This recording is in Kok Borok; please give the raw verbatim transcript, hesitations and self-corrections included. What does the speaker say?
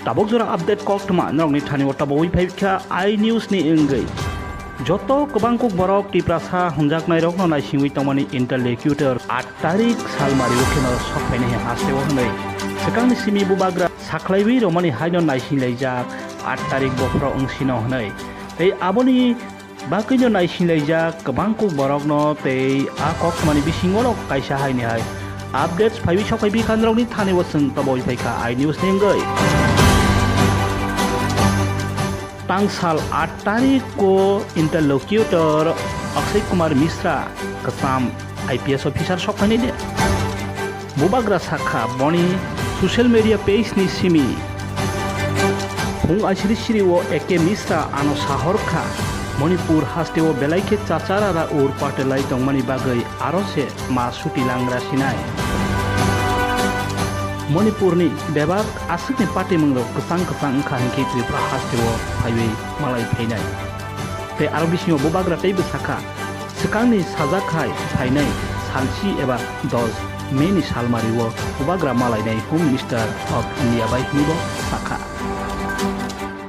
Tabuk jora update koktwma norokni thani o tabogwi phaikha I News ni wngwi. Joto kwbangkuk borok Tiprasa hwnjaknairokno naisingwi tongmani interlocutor aat tarik salmario kheno sokphainai hasteo hwnwi swkangni simi bubagra sakhlaiwi romani haino naisinglaijak aat tarik bophoro wngsino hwnwi. Tei aboni bagwino naisinglaijak kwbangkuk borokno tei a koktwmani bisingono kaisa haini hai updates phaiwi sokphai bikha norokni thani o chwng toboi phaikha I News ni wngwi. Tangsal aat tarikh o interlocutor Akshay Kumar Mishra kwcham I P S officer sokphainai de. Bubagra sakha boni social media page ni simi. Phung aisiri siri o A K Mishra ano sahor kha, Manipur haste o belai khe chachara ra ur patelai tongmani bagwi aro se ma suti langra sinai. Manipur ni bebak aswk ni patimung rok kwchang kwchang wngkha hinkhe Tripura haste o phaiwi malai phainai. Tei aro bisingo bubagra teibo sakha, swkangni sajak hai phainai salsi eba dos May ni salmari o bubagra malainai Home Minister of India bai hinwi bo sakha.